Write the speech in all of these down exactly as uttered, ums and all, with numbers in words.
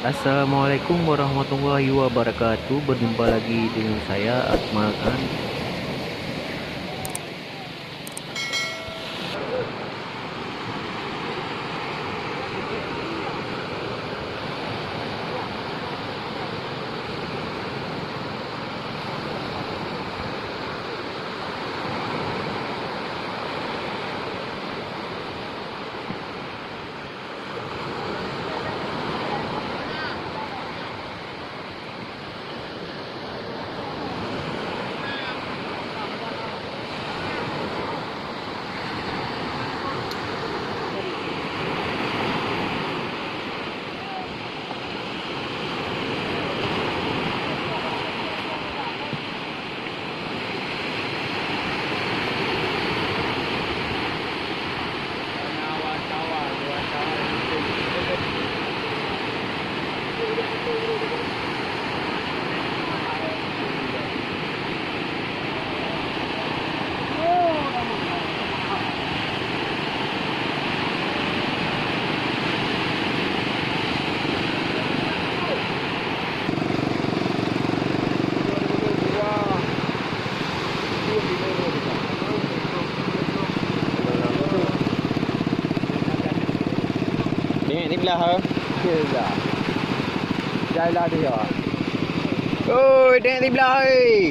Assalamualaikum warahmatullahi wabarakatuh. Berjumpa lagi dengan saya, Akmal An. Bengek siblah, eh. Okey, dah. Jai lah dia. Oi, bengek siblah, oi.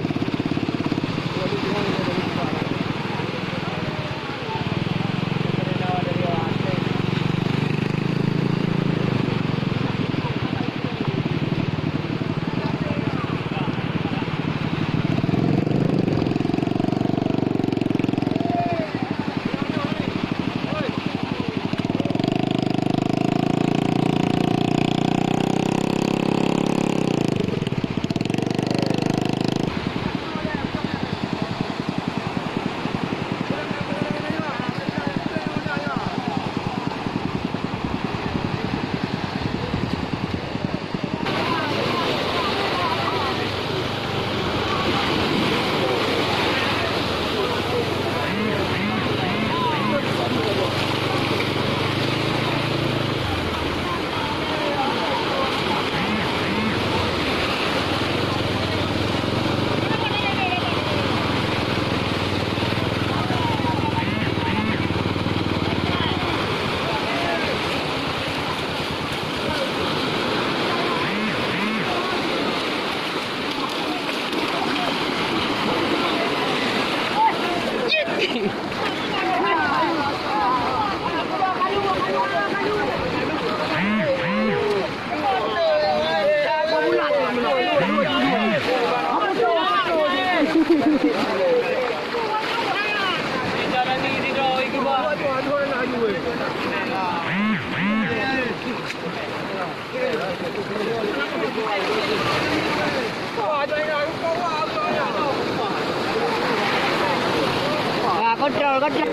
Ah, kontrol, kontrol.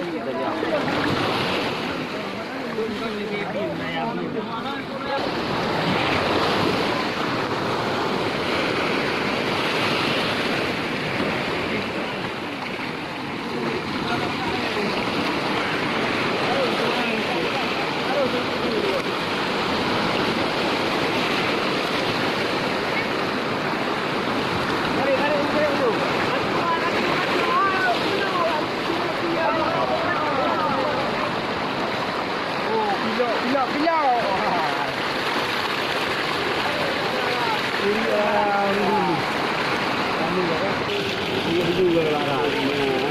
Oh, pilok, pilok, pilok. Ini orang dulu. Kami orang. Ini dulu orang. Ini dulu orang.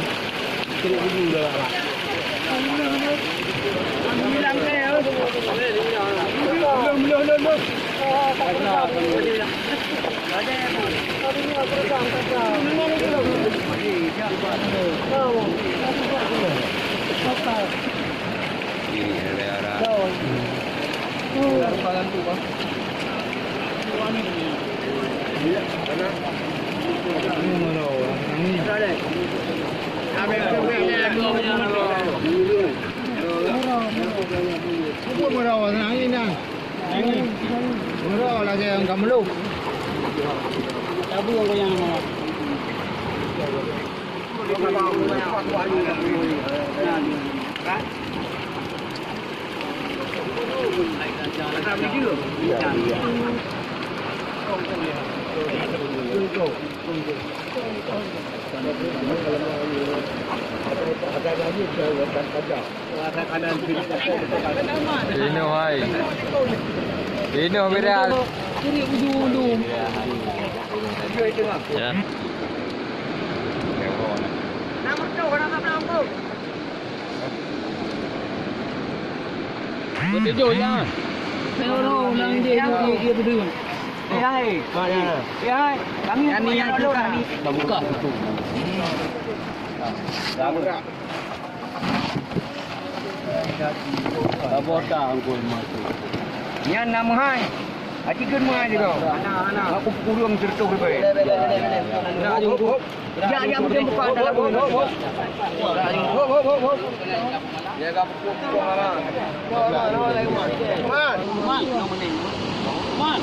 Murah lagèe nyang ka meulôh. Tabu nyang goyang. Inoh hai. Inoh beda. Ya. Betujuh ya. Orang dia dia dia betul. Eh hai. Eh hai. Kami yang ni yang kita. Dah buka. Saboh ta angkul masuk. Nyan na meuhai. Hati keun meuhai juga. Aku kurung sertuh lebai. Ya, ya, mungkin buka dalam. Hop, hop, hop. Hop, hop, hop, hop. Jaga pukul, pukul mana? Man, man, man.